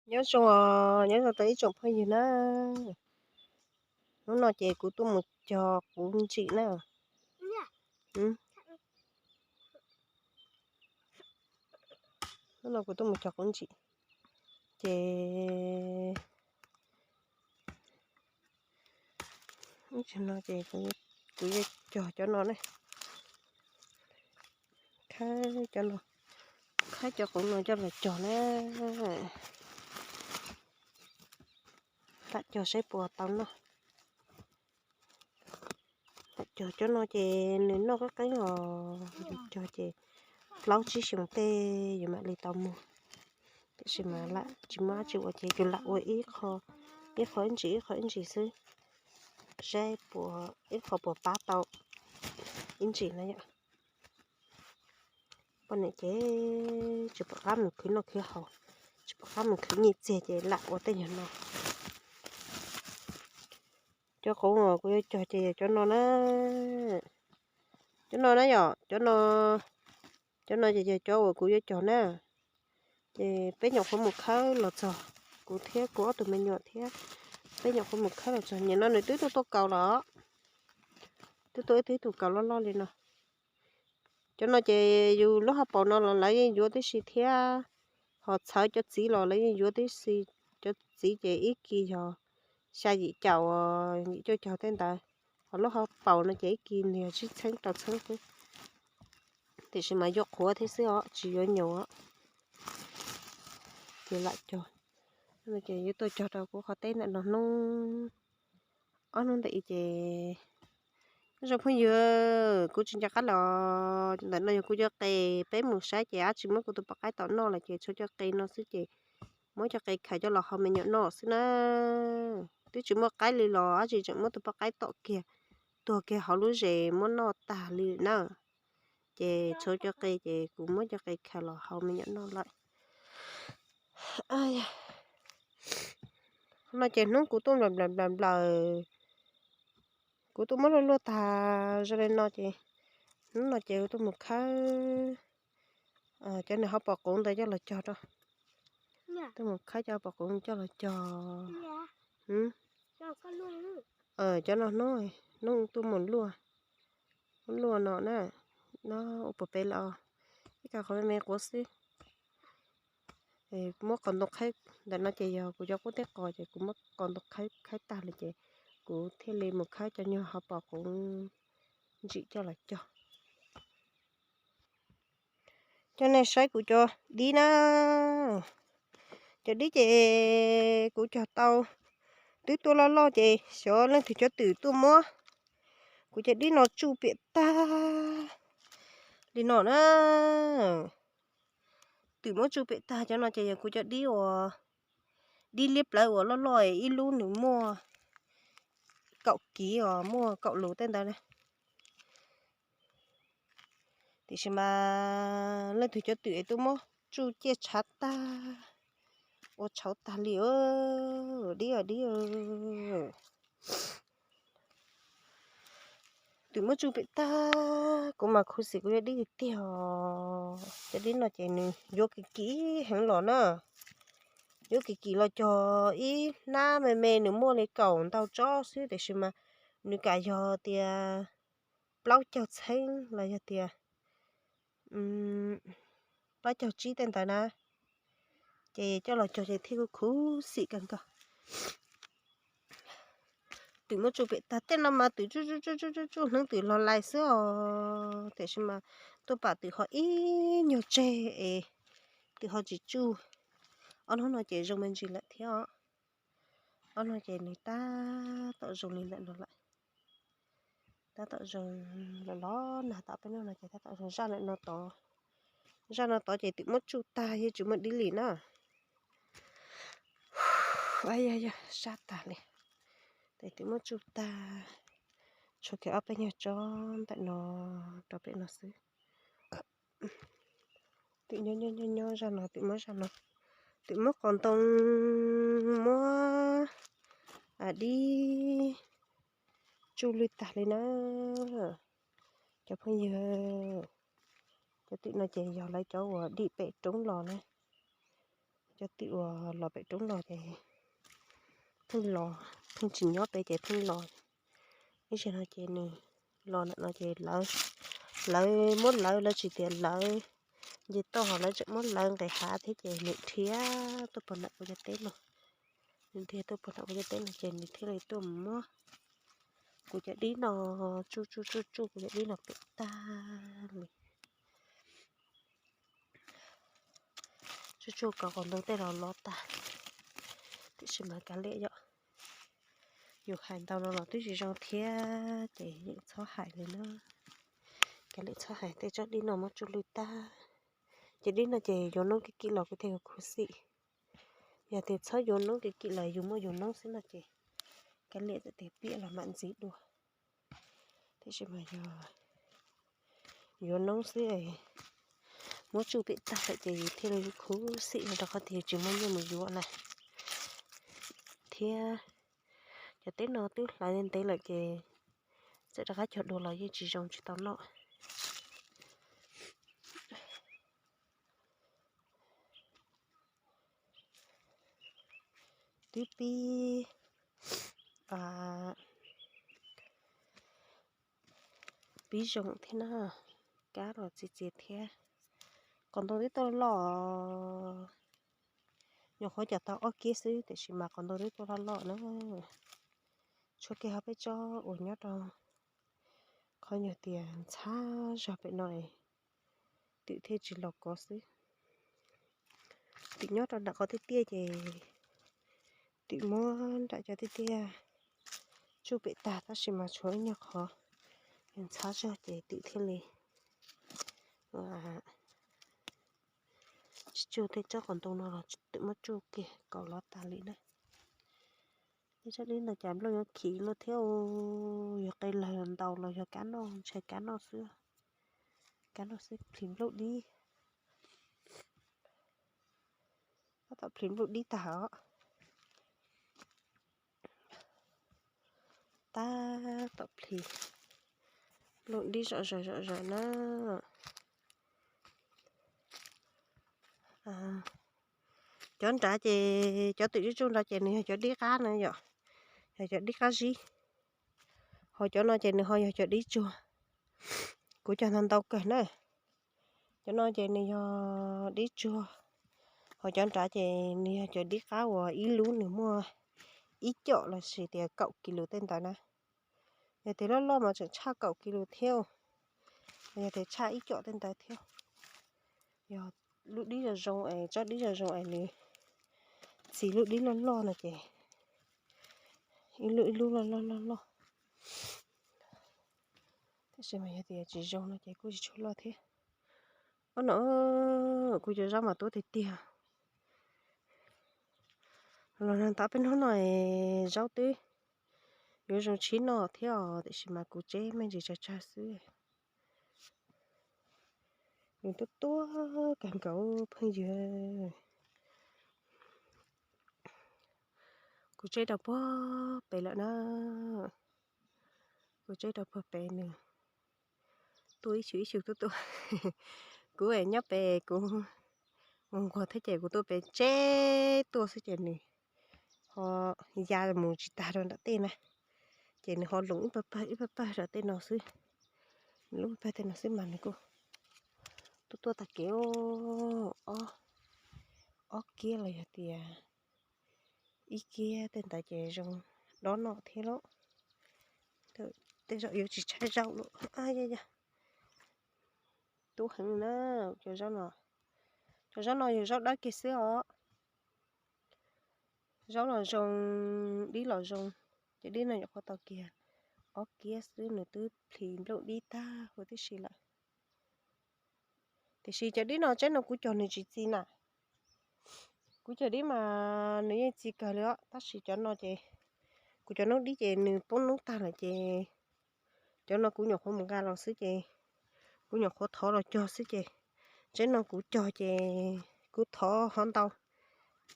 Nyob zoo, nyob zoo rau ib tsoom phooj ywg na. Hnub no ces kuv tuaj mus cog quv ntsim na. Hnub no kuv tuaj mus cog quv ntsim ces no ces kuv yuav cog cov no ne. Khawb cov no, khawb cov quv no coj los cog na. Lam cog saib puas tau noj. Lam cog cov no ces nws noj qab qeeb os, yus cog ces plaub tsib xyoos tej yus mam li tau muag. Tiam sis mas lam tsis muaj dab tsi ua ces yus lam ua ib qho ib ntsis ib qho ib ntsis xwb, saib puas ib qho puas pab tau ib ntsis na yom. Poj niam ces tsis pom qab mus khwv noj khwv haus, tsis pom qab mus khwv nyiaj txiag ces lam ua tej nyuag no. Cov quv uas kuv yuav cog ces yog cov no na. Cov no na yom, cov no, cov no ces yog cov uas kuv yuav cog na. Ces peb nyuam qhuav mus khawb los txog, kuv thiab kuv ob tug me nyuam thiab peb nyuam qhuav mus khawb los txog. Nim no nws twb tuaj tuaj kaus los, twb tuaj ib tug kaus loj loj li no. Cov no ces yus lub hauv paus no los lawv yeej yuav tib si thiab, ho txhawv cov txiv los lawv yeej yuav tib si. Cov txiv ces ib kis yog xya yim caum, yim cuaj caum tej ntawd, ho lub hauv paus no ces ib kis nws yog tsib txheeb rau txheeb xwb. Tiam sis mas yuav qhuav thiab xwb os, tsis yuav nyaum. Ces lam cog, ces yuav tuaj cog rau kuv qhov teb ntawm no hnub, ob hnub ntawm i ces zoo phooj ywg, kuv tsis nco qab los ntawm no yog kuv cov qe, peb mus saib ces dab tsi muab kuv tus poj qaib tom noj lawm ces tshuav cov qe no xwb ces muab cov qe khaws coj los hau me nyuam noj xwb na. Twb tsis muaj qaib li los dab tsi tseem muab tus poj qaib tom kiag, tuag kiag hauv lub zes muab noj tag li na. Ces tshuav cov qe ces kuv muab cov qe khaws los hau me nyuam noj lawm. No ces hnub kuv tuaj nplaws nplaws nplaws nplaws, kuv tuaj muab luaj luaj tag zoo li no ces hnub no ces kuv tuaj mus khawb cov nws hauv paus quv ntawd coj los cog rau. Tuaj mus khawb cov hauv paus quv coj los cog. Cov no hnub, hnub tuaj mus luaj, luaj no na, no ua puas peb lawm, ib ka qhov me me quav xwb. Muab qos ntoo khawb ntawm no ces yog kuv cov qub teb qos ces kuv muab qos ntoo khawb khawb tag lawm ces kuv thiaj li mus khawb cov nyuag hauv paus quv ntsim coj los cog. Coj nej saib kuv cov dib na. Cov dib ces kuv cog tau, twb tuaj loj loj ces xyov leej twg cov twm tuaj muab. Kuv cov dib no tsuj piam tag li no na. Twm muab tsuj piam tag. Cov no ces yog kuv cov dib uas, dib liab plawv uas loj loj, ib lub nws muaj kaum kiv os, muaj kaum lus tej ntawd na. Tiam sis mas leej twg cov twm es tuaj muab tsuj ciaj tshav tag, ua tshauv tag li. Dib os dib, twm muab tsuj piam tag, kuv mas khuv xim kuv cov dib tiag tiag. Cov dib no ces nws yuav kim kim heev los na. Yuav kim kim los cog ib hnab me me nws muaj li kaum ntau tsob xwb tiam sis mas nws kam yog tias plaub caug txheeb los yog tias plaub caug tsib tej ntawd na, ces coj los cog ces thiaj khuv xim kawg nkaus. Twm muab tsuj piam tag, tej no mas twm tsuj tsuj tsuj tsuj tsuj tsuj hnub twm los lais xwb os, tiam sis mas tuaj pam twm ho ib nyuag tseg es twm ho tsis tsuj. Ob hnub no ces zoo me ntsis lawm thiab os. Ob hnub ces nws tab tom zoo li ntawm no lawm. Tab tom zoo los los nag tom peb hnub no ces tab tom zoo. Zaj ntawm no tod, zaj no tod ces twm muab tsuj tag yeej tsis muaj dib li na. Yog sab tag li. Ces twm muab tsuj tag, tshuav kiag ob peb nyuag tsob ntawm no rau pem no xwb. Twm nyob nyob nyob zaj no, twm muab zaj no, twm muab qos ntoo, muab dib tsuj lwj tag li na. Cov phooj ywg, cov twm no ces yog lawv cov uas dim pem roob los na. Cov twm uas los pem roob los ces pheej los, pheej tsis nyob pem ces pheej los. Ib zaug no ces nws los ntawm no ces lawv, lawv muab lawv, lawv tsis tias lawv nce toj, ho lawv tseem muab lawv nqes hav thiab ces nws dhia tuaj puag nram kuv cov teb no. Nws dhia tuaj puag nram kuv cov teb no ces nws thiaj li tuaj mus muab kuv cov dib no tsuj tsuj tsuj tsuj kuv cov dib no pem tag li. Tsuj tsuj kom qos ntoo tej los lov tag. Tiam sis mas kav liam yom, yus hais ntau no los twb tsis zoo thiab ces yeej txhob hais li na. Kav liam txhob hais, tej tsob dib no muab tsuj lwj tag. Ces dib no ces yuav noob kim kim los kuv thiaj khuv xim. Yog tias txhob yuav noob kim kim los yus muaj yus noob xwb no ces kav liam txawm tias piam los mam ntxiv dua. Tiam sis mas yog yuav noob xwb, muab tsuj pem tag lawm ces yus thiaj li khuv xim no rau qhov tias yus tsis muaj nyiaj mus yuav na. Thiab cov teb no twb hlawv ntev lawm ces txawm rov qab cog dua los yeej tsis zoo tsis tau noj. Twb pib, pib zoo thiab na, kab los txias txias thiab. Qos ntoo twb tuaj loj, nyuam qhuav cog tau ob kib xwb tiam sis mas qos ntoo twb tuaj loj loj na. Tshuav kiag ho peb tsob uas nyob rau qhov nyuag tias ntxhab zog pem no es twm thiaj tsis los kov xwb. Twm nyob rau nram qhov tiaj tiaj ces twm muab nram cov tiaj tiaj tsuj pem tag tab sis mas tshuav ib nyuag qhov ntxhab zog ces twm thiaj li tsis tsuj tej tsob qos ntoo no los twm muab tsuj kiag kom lov tas li na. Tej tsob dib no cas nplooj yuav khim luaj thiab, yog qe lawg ntaus los yog kab noj, ntshai kab noj xwb. Kab noj xwb, plhis nplooj dib. Tab tom plhis nplooj dib tag os. Tab tom plhis nplooj dib zom zaws zom zaws na. Cov nrad ces cov twm tsuj tsuj nrad ces nws yog cov dib qab na yom, yog cov dib qab zib. Ho cov no ces nws ho yog cov dib tsuag. Kuv cog ntau ntau kawg na. Cov no ces nws yog dib tsuag, ho cov nrad ces nws yog cov dib qab uas ib lub nws muaj ib com los sis tias kaum kis lus tej ntawd na. Yog tias loj loj mas tseem tshaj kaum kis lus thiab, yog tias tshaj ib com tej ntawd thiab. Yog lub dib zoo zoo es tsob dib zoo zoo es nws txi lub dib loj loj no ces ib lub ib lub loj loj loj loj. Tab sis mas yog tias tsis zoo no ces kuj tsis tshua loj thiab. Ob no kuv cov zaub mas tuab tiag tiag. Los nag ntawd peb hnub no zaub twb yuav zoo tshib noj thiab os, tiam sis mas kuv tseb me ntsis tsawg tsawg xwb. Nws tuab tuab kawg nkaus phooj ywg. Kuv tseb rau puag pem lawm na. Kuv tseb rau puag pem nws tuaj ib xyus ib xyus tuaj tuaj. Kuv es nyob pem kuv nquag nquag thiab ces kuv tuaj pem tseb tuaj xwb ces nws ho ya mus tsis tag rau nram tej na. Ces nws ho loos ib pawg pawg ib pawg pawg rau tej no xwb. Nws lub pawg tej no xwb mas nws kuj tuaj tuaj tag kev. Ob, ob kiab los yog tias ib kiab tej ntawd ces zoo dob noj thiab lauj. Tej zaum yuav tsis tshaib zaub lauj. Yog, tub heev na. Cov zaub no, cov zaub no yog zaub dawb kiag xwb os. Zaub los zoo, dib los zoo. Ces dib no nyuam qhuav tau kiag ob kiab xwb nws twb plhis nplooj dib tag huv tib si lawm. Tiam sis cov dib no tseb no kuv cog nws tsis txi na. Kuv cog dib mas nws yeej txi kawg li os, tab sis cov no ces kuv cov noob dib ces nws poob noob tag lawm ces cov no kuv nyuam qhuav mus nqa los xwb ces kuv nyuam qhuav thov los cog xwb ces tseb no kuv cog ces kuv thov ho ntau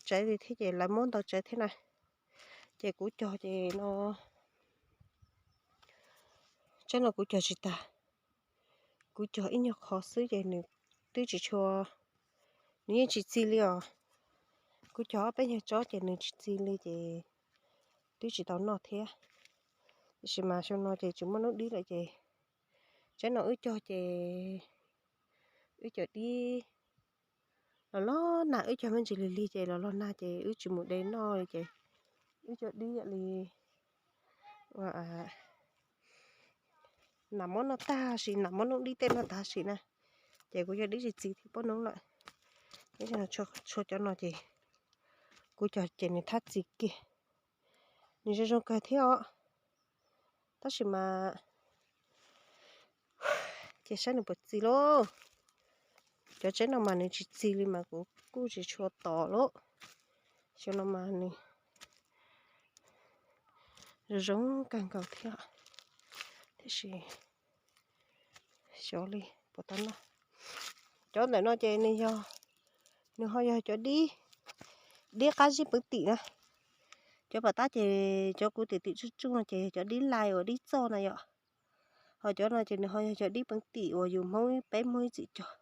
tsawv li thiab ces lawv muab ntau tsawv thiab na. Ces kuv cog ces no, tseb no kuv cog tsis tag. Kuv cog ib nyuag qhov xwb ces nws twb tsis tshua, nws yeej tsis txi li os. Kuv cog ob peb nyuag tsob ces nws tsis txi li ces twb tsis tau noj thiab. Tiam sis mas xyoo no ces tsis muaj noob dib lawm ces tsob no wb cog ces wb cov dib los los nag, wb cog me ntsis lig lig ces los los nag ces wb tsis mus de noj li ces wb cov dib yam li nas mov noj tag sim, nas mov noob dib tej noj tag sim na, ces kuv cov dib tsis txi thiab pob noob lawm. Ib zaug tshuav cov no ces kuv cog ces nws thab txi kiag, nws zoo zoo kawg thiab os. Tab sis mas ces saib nws puas txi lauj. Cov tsob no mas nws tsis txi li mas kuv kuj tsis tshua tos lauj. Xyoo no mas nws zoo zoo kawg nkaus thiab, tiam sis xyov li puas tau noj. Cov ntawm no ces nws yog, nws ho yog cov dib, dib qab zib peev tim na. Cov pam tab ces cov kuv tim tim tsuj tsuj no ces yog cov dib lais uas dib txoj na yom. Ho cov no ces nws ho yog cov dib peev tim uas yus Hmoob peb Hmoob ib txwm cog.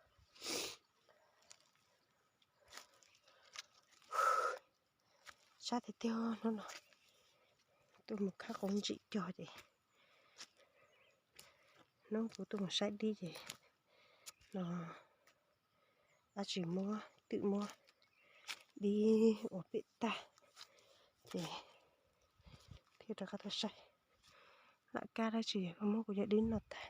Sab tiag tiag hnub no tuaj mus khawb qoob ntsim cog ces hnub kuv tuaj mus saib dib ces no dab tsi muab twm muab dib ua pem tag ces thiaj rov qab tuaj saib. Lam kab dab tsi yog muab kuv cov dib noj tag.